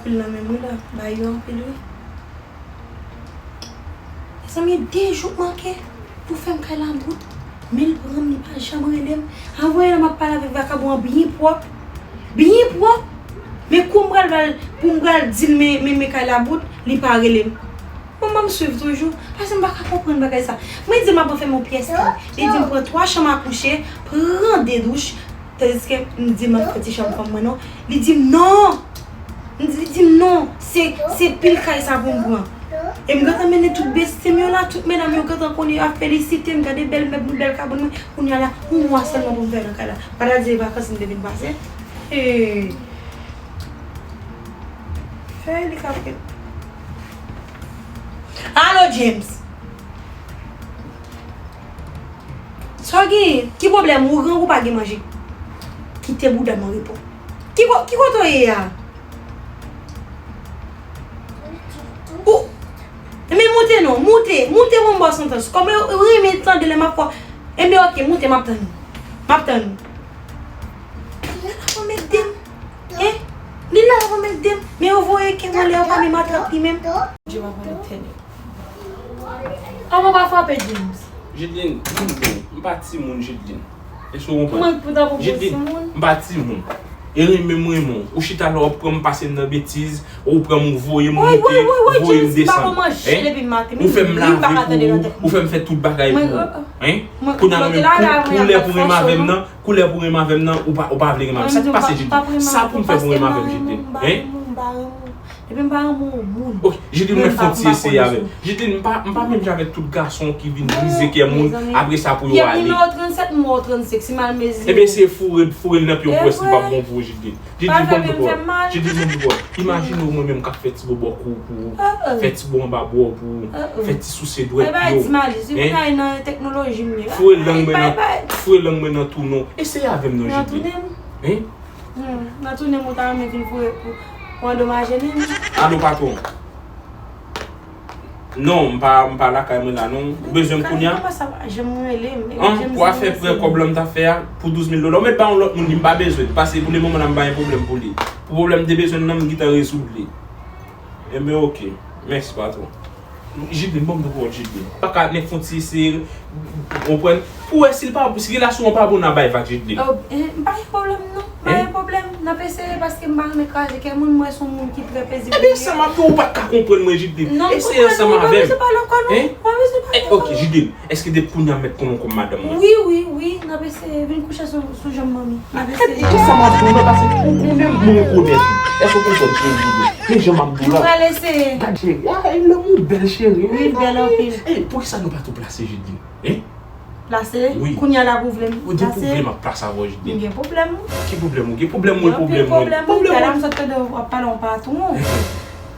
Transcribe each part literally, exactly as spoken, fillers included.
Anpil nan menm wi la, bay yo anpil wi. Mezanmi, de jou k manke pou fè m kay la bout. Men l pran m, li pa janm rele m. Anvan yè la m ap pale avèk vakabon an byen pwòp. Byen pwòp. Men kou m pral, pral, pou m pral di l men, men, men kay la bout, li pa rele m. Bon, ban m swiv toujou, paske m pa ka konprann bagay sa. Mwen di m ap fè m yon pyès kay. Li di m pran twa chanm a kouche, pran de douch, tandiske m di m ap fè ti chanm fanm mwen non. Li di m non! M di, li di m non, se, se pil kay sa pou m pran. E m gentan mennen tout besti m yo la, tout medam yo gentan konnen, y ap felisite m, gade bèl mèb mwen, bèl kabann mwen. Kounye a la, yon mwa sèlman pou m fè nan kay la. Pa ta di e vakans m te vin pase. Hey! Fè li ka fè. Alo, James! Sa w genyen? Ki pwoblèm? Ou grangou, ou pa gen manje? Kite bouda m an repo. Ki ko-, ki kote w ye a? Ou, men moute non, moute, moute pou m ba w santans. Kòm ou renmen tande lè m ap fè. Enben, oke, moute, m ap tann ou. M ap tann ou. Li la pou m ede m. Hein? Li la pou m ede m. Men yo voye kè m anlè, yo pa menm atrap li menm. Dye va pran etènèl. Kòman pa frape, James? Jidlin, m bon, m pa timoun, Jidlin. Èske w konprann? Mwen, poutan pou Jidlin, timoun. M pa timoun. E renmen m renmen w. Ou chita la, w ap pran m, pase m nan betiz, ou pran m, ou voye m monte, voye m desann. Hein? Ou fè m lave pou ou, ou fè m fè tout bagay pou ou. Hein? Kounye a mwen menm, kou-, koulè pou renmen avè m nan, koulè pou renmen avè m nan, ou pa, ou pa vle renmen avè m. Sa k pase, Jidlin? Sa pou m fè pou renmen avè m, Jidlin? Hein? Epi m pa renmen yon moun. Ok, Jidlin, mwen fè yon ti eseye avè l. Jidlin, m pa, m pa menm jan avèk tout gason ki vin brize kè moun, apre sa pou yo ale. Nimewo trannsèt, nimewo trannsenk, si m al mezi. Ebyen, se foure, foure l nan pye w pou wè si l p ap bon pou ou, Jidlin. Jidlin, ban m di w. Jidlin, ban m di w. Imajine w mwen menm k ap fè ti bòbò kou pou ou, fè ti bò anba bò pou ou, fè ti souse dwèt pou yo. Hein? Foure lang mwen nan, foure lang mwen nan tou non. Eseye avè m non, Jidlin. Hein? Hmm, nan tounen m ou ta renmen vin foure pou, pou andomaje li, wi. Alo, patwon. Non, m pa, m pa lakay mwen la, non. Ou bezwen m kounye a? Kòman sa pa janm rele m? An, pou afè prè kòb lan m t ap fè a, pou douz mil dola, ou mèt ba yon lòt moun li, m pa bezwen l. Paske pou lemoman la, m pa gen pwoblèm pou li. Pou pwoblèm m te bezwen nan, m gentan rezoud li. Enben, oke. Mèsi, patwon. Jidlin, ban m di w, Jidlin. Pa ka nèk fon ti eseye, w konprann? Pou wè si l pa, si relasyon an pa bon, n a bay vag, Jidlin. Oh, eh, m pa gen pwoblèm, non. M pa gen pwoblèm. N ap eseye paske m pa renmen kraze kè moun. Mwen se yon moun ki trè pezib. Ebyen, sa m ap di w, ou pa t ka konprann mwen, Jidlin. Eseye ansanm avè m. Non, m konprann, m pa bezwen pale ankò, non. Hein? M pa bezwen pale ankò, non. Eh, ok, Jidlin, èske depi kounye a m mèt konnen w kòm madanm mwen? Wi, wi, wi, n ap eseye. Vin kouche sou, sou janm manmi. N ap eseye. Ebyen, kisa m ap di w la, paske ou konnen m rekonèt ou. Èske w konprann, Jidlin? Men jan m ap di w la. Nou pral eseye. Gad cheri, ah, lòm ou bèl cheri. Wi, l bèl anpil. Eh, poukisa nou pa tou plase, Jidlin? Hein? Plase? Wi. Kounye a la pou vle m plase? Ou di pou vle m ap plase avè w, Jidlin. M gen pwoblèm. Ki pwoblèm ou gen? Pwoblèm mwen, pwoblèm mwen. Pwoblèm mwen. Talè m sot tande w ap pale yon patwon.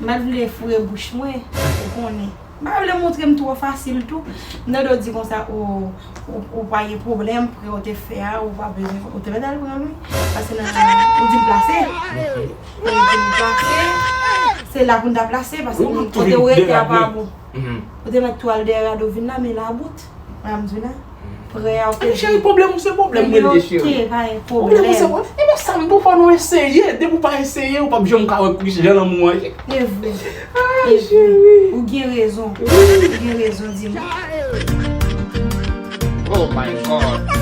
M pa t vle foure bouch mwen. Ou konnen. M pa vle montre m twò fasil tou. M tande w di konsa, o, ou, ou pa gen pwoblèm, prè ou te fè a, ou pa bezwen, ou te mèt al pran l, wi. Paske nan, ou di m plase. Ou di m plase. Se la pou n ta plase, paske kote ou rete a pa bon. Ou te mèt tou al dèyè rad ou vin la, men la bout. Wè m di w la. Prè a ou te di. Cheri, pwoblèm ou se pwoblèm mwen li ye, cheri. Ok, pa gen pwoblèm. Pwoblèm ou se mwen. Ebyen, sa m pou fè nou eseye. Depi w pa eseye, ou p ap janm ka wè ki jan lanmou an ye. E vre. Ay, cheri. Ou gen rezon. Ou gen rezon, di m. Oh my God.